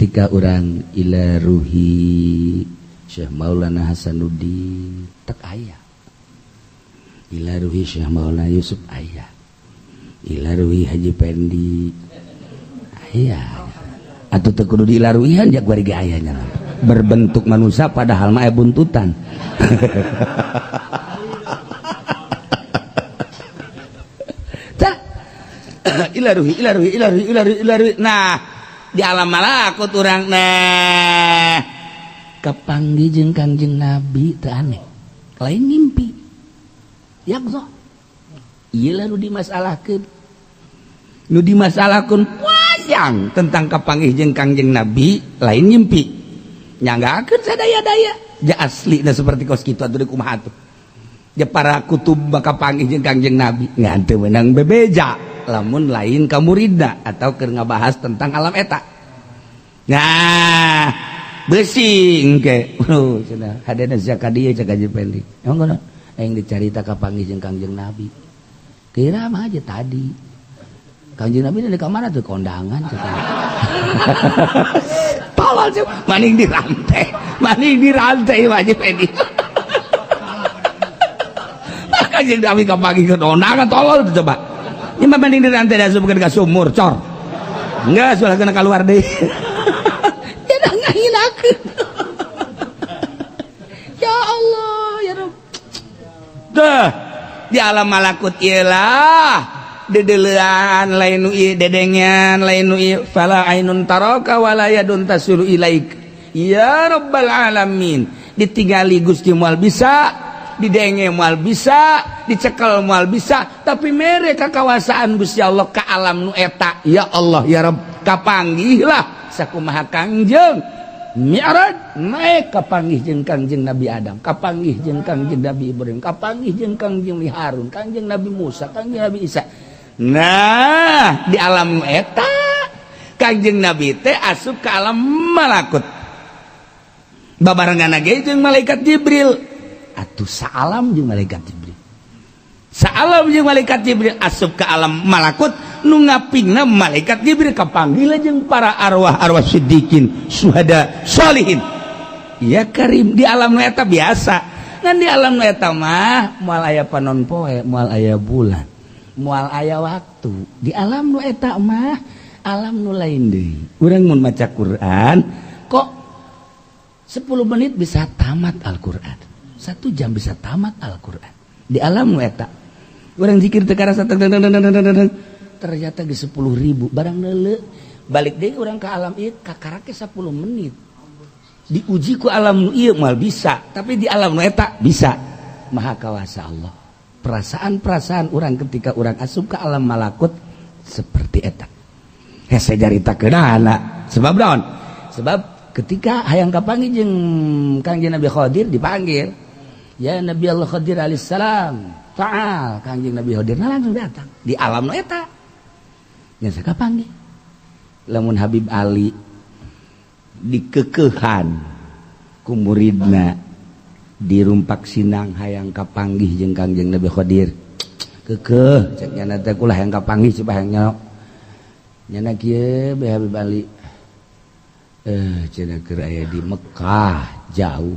Ketika orang ila ruhi Syekh Maulana Hasanuddin tak aya, ila ruhi Syekh Maulana Yusuf aya, ila ruhi Haji Pendi aya, atau teu kudu dilaruhian jak warga ayahnya berbentuk manusia padahal mah aya buntutan. Tah, ila ruhi, ila ruhi, ila ruhi, ila ruhi, ila ruhi. Nah, di alam malakut urang, nah, kapanggih jeung Kangjeng Nabi teu aneh, lain mimpi yaqzah. Ieu lah nu dimasalahkeun, nu dimasalahkeun panjang tentang kapanggih jeung Kangjeng Nabi lain mimpi, nyanggakeun sadaya-daya ja asli nah seperti kos kitu atuh kumaha atuh. Ja para kutub bakal panggih jeung Kangjeng Nabi ngan teu meunang bebeja lamun lain ka muridna atau keur ngabahas tentang alam eta. Nah, beusi engke cenah hadena sia ka dieu cek Haji Pendi. Emang kono aing dicarita kapanggih jeung Kangjeng Nabi. Kira mah aja tadi. Kangjeng Nabi di kamar tuh kondangan cek. Tolol cek maning dirantai, maning dirantai Haji Pendi. Kangjeng Nabi kapanggih ke kondangan tolol tuh coba. Ini mah mending dirantai diasupkeun ka sumur cor. Enggak, sudah kena keluar deh. Jangan ngahinakeun. Ya Allah, ya Rabb. Dah, di alam malakut ieu lah dedelean lain nu ieu, dedengean lain nu ieu, fala ainun taraka wala yadun tasulu ilaik. Ya Rabbal alamin, ditinggali Gusti moal bisa, didenge moal bisa, dicekel moal bisa, tapi mere kakawasaan Gusti Allah ka alam nu eta. Ya Allah ya Rabb, kapanggihlah sakumaha Kangjeng Mi'raj naik kapanggih jeung Kangjeng Nabi Adam, kapanggih jeung Kangjeng Nabi Ibrahim, kapanggih jeung Kangjeng Harun, Kangjeng Nabi Musa, Kangjeng Nabi Isa. Nah, di alam eta Kangjeng Nabi teh asup ke alam malakut babarengan ge jeung malaikat Jibril. Atuh saalam jeung malaikat Jibril, saalam jeung malaikat Jibril asup ke alam malakut nu ngapingna malaikat Jibril kapanggil jeung para arwah-arwah siddiqin, suhada, sholihin. Ya Karim, di alam nu eta biasa ngan di alam nu eta mah moal aya panon poe, moal aya bulan, moal aya waktu. Di alam nu eta mah alam nu lain deui. Urang mun maca Quran kok 10 menit bisa tamat Al-Quran, 1 jam bisa tamat Al-Quran. Di alam nu eta urang zikir teu karasa, ternyata ge 10.000 barang neuleu balik deui urang ke alam ieu kakarake 10 menit. Diuji ku alam nu ieu moal bisa, tapi di alam nu eta bisa. Maha kawasa Allah. Perasaan-perasaan orang ketika orang asup ke alam malakut seperti eta hese caritakeunana. Sebab naon? Sebab ketika hayang kapanggih jeung Kangjeng Nabi Khadir, dipanggil, "Ya Nabi Allah Khadir alaihissalam, ta'al." Kangjeng Nabi Khadir nah langsung datang di alam nu eta nya kapanggih. Lamun Habib Ali dikekehan ku muridna di Rumpak Sinang hayang kapanggih jeung Kangjeng Nabi Khadir, kekeh cek nyana teh, "Kula hayang kapanggih, coba hayang nyok nyana kieu be." Habib Ali cenah keur aya di Mekah jauh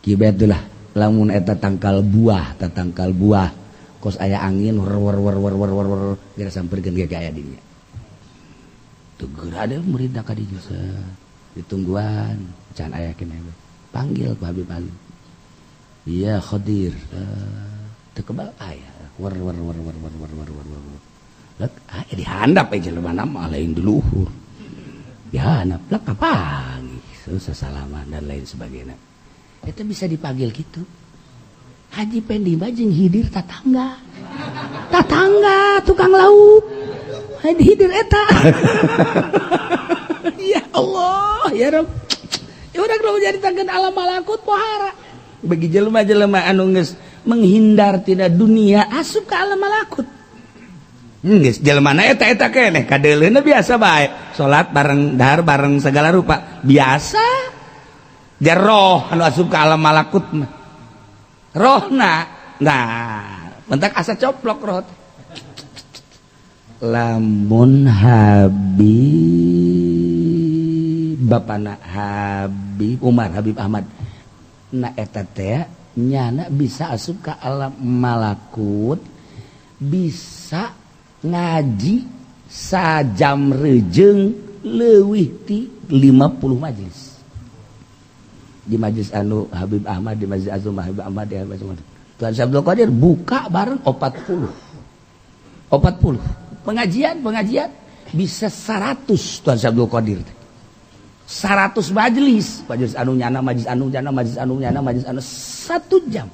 kieu bae lah. Lamun eta tangkal buah, ta tangkal buah kos aya angin wer wer wer wer wer wer wer geura samperkeun ge aya di dinya. Tuh geura ada muridna ka dinya, ditungguan can aya keneh. Panggil ku Habib Ali, "Iya Khadir." Teu kebal aya wer wer wer wer wer wer wer wer wer lek aya di handap aja jelema mah lain di luhur, di handap lek kapanggih susah salaman dan lain sebagainya. Itu bisa dipanggil gitu. Haji Pendi mah jeung Hidir tatangga, tatangga tukang lauk Haji Hidir eta. Ya Allah ya Rabb, ya udah kalau jadi tanggen alam malakut pohara bagi jelema-jelema anu geus menghindar tina dunia asup ke alam malakut geus jelema na eta eta keneh kadeuleuna biasa bae, salat bareng, dahar bareng, segala rupa biasa. Roh anu asup ke alam malakut mah rohna, nah bentak asa coplok roh. Lamun Habib Bapana Habib Umar, Habib Ahmad. Nah, eta teh nyana bisa asup ke alam malakut, bisa ngaji sajam rejeng leuwih ti 50 majelis. Di majelis anu Habib Ahmad, di majelis anu Habib Ahmad, di majelis Tuan Syekh Abdul Qadir buka bareng 40. 40. Pengajian, pengajian bisa 100 Tuan Syekh Abdul Qadir. 100 majelis, majelis anu nyana, majelis anu nyana, majelis anu nyana, majelis anu 1 jam.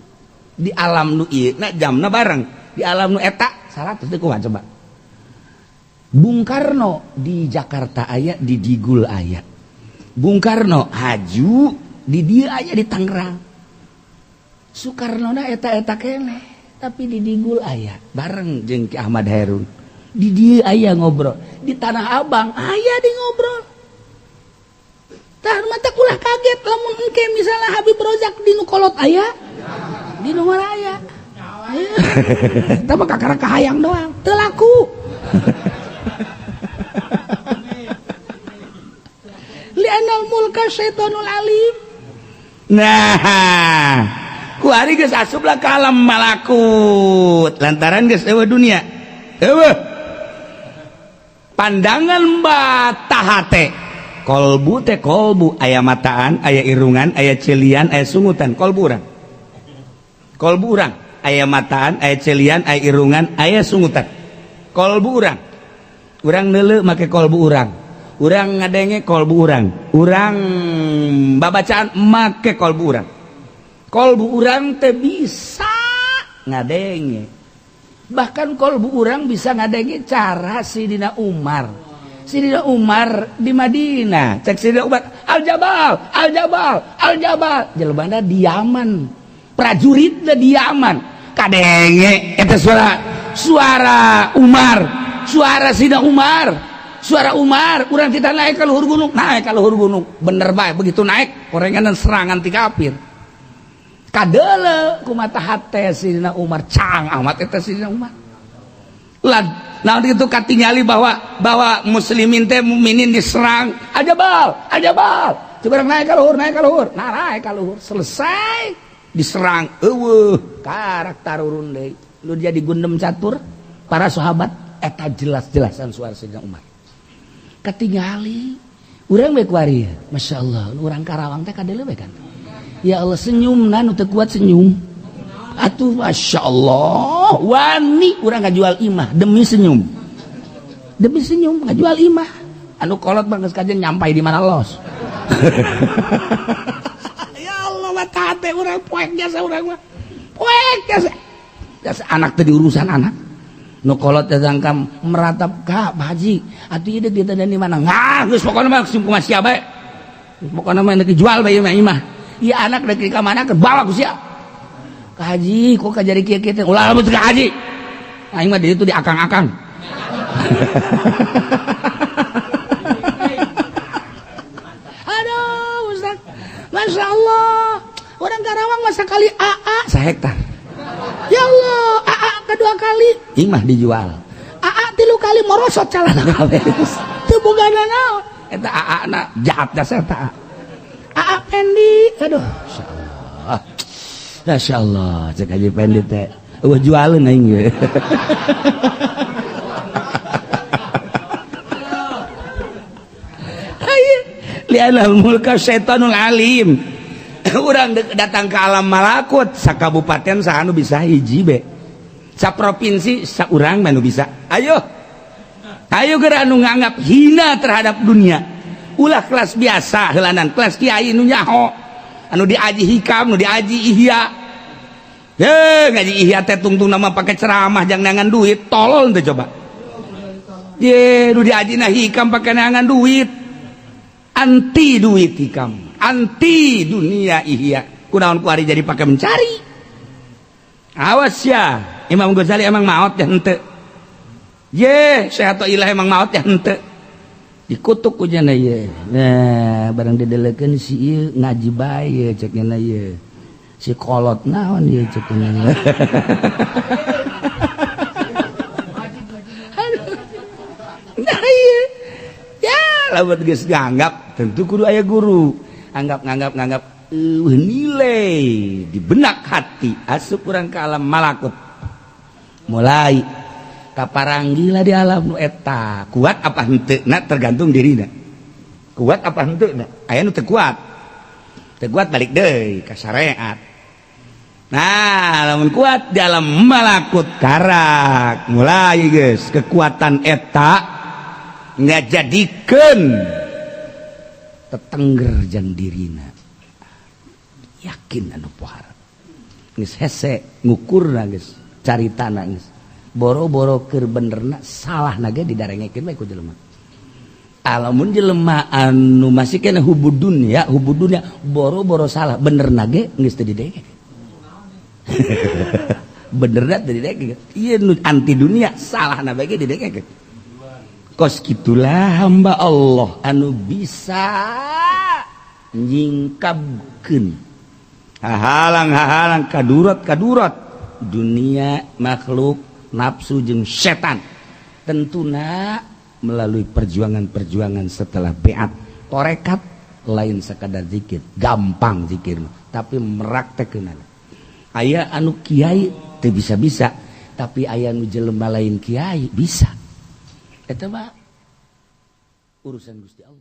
Di alam nu ieu na jamna bareng, di alam nu eta 100 teh kumaha coba. Bung Karno di Jakarta aya, di Digul aya. Bung Karno haju di dieu aya di Tangerang. Soekarno na eta-eta keneh, tapi di Digul aya bareng jeung Ki Ahmad Herun. Di dieu aya ngobrol, di Tanah Abang aya di ngobrol. Tah mata ulah kaget lamun engke misalnya Habib Rozak di nu kolot aya, di nu aya. Tah mah kakara kahayang doang, teu laku. Li'anal mulka syaitonul alim. Nah, kuari geus asup lah ka alam malakut lantaran geus eueuh dunia. Eueuh. Pandangan mata hate. Kolbu teh kolbu aya mataan, aya irungan, aya celian, aya sungutan, kolbu urang. Kolbu urang aya mataan, aya celian, aya irungan, aya sungutan. Kolbu urang. Urang neuleu make kolbu urang. Urang ngadenge kolbu urang. Urang babacaan make kolbu urang. Kolbu urang teh bisa ngadenge. Bahkan kolbu urang bisa ngadenge cara Sidina Umar. Sidina Umar di Madinah, cek Sidina Umar, Al Jabal, Al Jabal, Al Jabal. Jelebana di Yaman, prajuritna di Yaman. Kadenge eta suara suara Umar, suara Sidina Umar, suara Umar. Urang kita naik ke luhur gunung, naik ke luhur gunung. Bener bae, begitu naik orengan dan serangan ti kafir. Kadele ku mata hate Sidina Umar, cang amat eta Sidina Umar. Lah, nah itu katingali bahwa bahwa muslimin teh mukminin diserang, ajabal, ajabal. Coba naik ka luhur, naik ka luhur. Nah, naik ka luhur, selesai diserang. Eueuh, karak tarurun deui. Lu jadi gundem catur para sahabat eta jelas-jelasan suara Sayyidina Umar. Katingali urang bae kuari. Masya Allah, urang Karawang teh kadele bae kan. Ya Allah, senyumna nu teu kuat senyum. Atuh Masya Allah, wani urang ngajual imah demi senyum. Demi senyum ngajual imah. Anu kolot mah geus kajen nyampai di mana los. Ya Allah, mata hate urang poek jasa urang mah. Poek jasa. Jasa anak teh diurusan anak. Nu kolot teh sangka meratap ka Pak Haji. Atuh ieu deuk di mana? Ngah, geus pokona mah kumaha sia bae. Pokona mah deuk dijual bae imah imah. Ieu anak deuk ka mana ke bawa ku sia. Ka Haji kok kajari kieu kieu teh ulah lamun ka Haji. Aing mah di ditu di akang-akang. Aduh, Ustaz. Masya Allah. Orang Karawang masa kali AA sahektar. Ya Allah, AA kedua kali imah dijual. AA tilu kali morosot calana kabeh. Teu boga naon. Eta AA na jahat jasa eta AA. AA Pendi, aduh, Masya Allah. Masya Allah, cek Haji Pendi teh. Eueuh jualeun aing ge. Li'anal mulka syaitanul alim. Urang datang ke alam malakut, sakabupaten saha nu bisa hiji be. Saprovinsi saurang mah nu bisa. Ayo. Ayo geura anu nganggap hina terhadap dunia. Ulah kelas biasa heulanan, kelas kiai nu nyaho. Anu diaji hikam, nu diaji ihya. Ye, ngaji ihya teh tungtung nama pakai ceramah jang neangan duit, tolol teh coba. Ye, nu diajina hikam pakai neangan duit. Anti duit hikam, anti dunia ihya. Kunaon ku ari jadi pakai mencari. Awas ya, Imam Ghazali emang maot ya henteu. Ye, Syekh Athaillah emang maot ya henteu. Dikutuk ku nya ye. Nah, barang didelekeun si ieu ngaji bae cek nya ye. Si kolot naon ieu cek nya. Nah, ieu. Ya, lamun geus nganggap Tentu kudu aya guru. Anggap nganggap nganggap nilai di benak hati, asup urang ke alam malakut, mulai kaparanggila di alam nu eta. Kuat apa henteu na tergantung dirina. Kuat apa henteu na. Aya nu teu kuat, teu kuat balik deui ka syariat. Nah, lamun kuat di alam malakut, karak mulai geus kekuatan eta ngajadikeun tetengger jang dirina, yakin anu pohara geus hese ngukurna, geus caritana geus boro-boro keur benerna, salah ge didarengekeun bae ku jelema. Alamun jelema anu masih kena hubud dunya, hubud dunya, boro-boro salah, benerna ge geus teu didenge, benerna teu didenge. Ieu nu anti dunia, salahna bae ge didenge. Kos gitulah hamba Allah anu bisa nyingkapkeun hahalang-hahalang, kadurat kadurat dunia, makhluk, nafsu jeung setan, tentuna melalui perjuangan-perjuangan setelah beat torekat. Lain sekadar zikir, gampang zikir, tapi meraktekeun. Aya anu kiai teu bisa-bisa, tapi aya nu jelema lain kiai bisa. Eta mah urusan Gusti Allah.